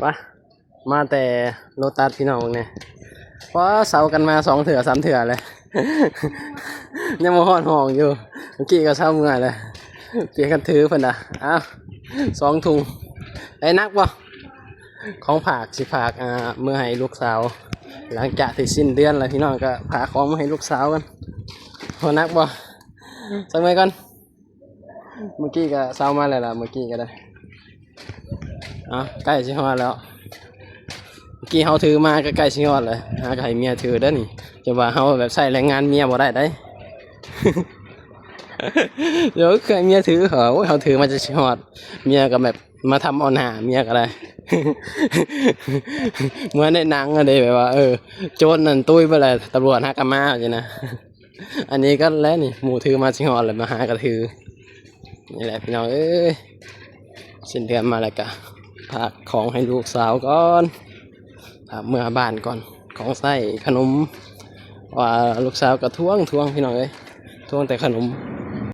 ປະ ມາແຕ່ໂລຕັສພີ່ນ້ອງເບິ່ງແດ່. ປະ ເຊົາກັນມາສອງເທື່ອສາມເທື່ອແລ້ວ ຍັງບໍ່ຮອດຫ້ອງຢູ່. ເມື່ອກີ້ກໍເຊົາເມື່ອແລ້ວ ປ່ຽນກັນຖືເພິ່ນນະ. ອ້າວ ສອງຖົງ ໄດ້ໜັກບໍ່? ຂອງຝາກ ຊິຝາກ ອ່າ ເມືອໃຫ້ລູກສາວ. ຫຼັງຈາກທີ່ສິ້ນເດືອນແລ້ວພີ່ນ້ອງ ກໍຝາກຂອງມາໃຫ້ລູກສາວກັນ. ໂຫ ໜັກບໍ່? ສັກໜ່ອຍກ່ອນ. ເມື່ອກີ້ກໍເຊົາມາແລ້ວລະ ເມື່ອກີ້ກໍໄດ້. ເອົາ ໃກ້ຊິຮອດແລ້ວ. ເມື່ອກີ້ເຮົາຖືມາກໍໃກ້ຊິຮອດແລ້ວ. ຫາກໍໃຫ້ເມຍຖືເດີ້ນີ້. ຈະວ່າເຮົາແບບໃຊ້ແຮງງານເມຍບໍ່ໄດ້ໃດ. ດຽວໃຫ້ເມຍຖື. ໂອ້ຍ ເຮົາຖືມາຈະຊິຮອດ. ເມຍກໍແບບມາທຳເອົາໜ້າເມຍກໍໄດ້. ເໝືອນໃນໜັງຫັ້ນເດ້ ແບບວ່າ ເອີ ໂຈນນັ້ນຕຸ້ຍໄປແລ້ວ ຕຳຫຼວດຫາກໍມາ ຈັ່ງຊີ້ນະ. ອັນນີ້ກໍແລ້ວນີ້ ໝູ່ຖືມາຊິຮອດແລ້ວ ມາຫາກໍຖື. ນີ້ແຫຼະພີ່ນ້ອງເອີຍ ສິ້ນເດືອນມາແລ້ວກະຝາກຂອງໃຫ້ລູກສາວກ່ອນ ຝາກເມືອບ້ານກ່ອນ ຂອງໃຊ້ຂະໜົມ ວ່າລູກສາວກໍທວງ ທວງພີ່ນ້ອງເອີຍ ທວງແຕ່ຂະໜົມ.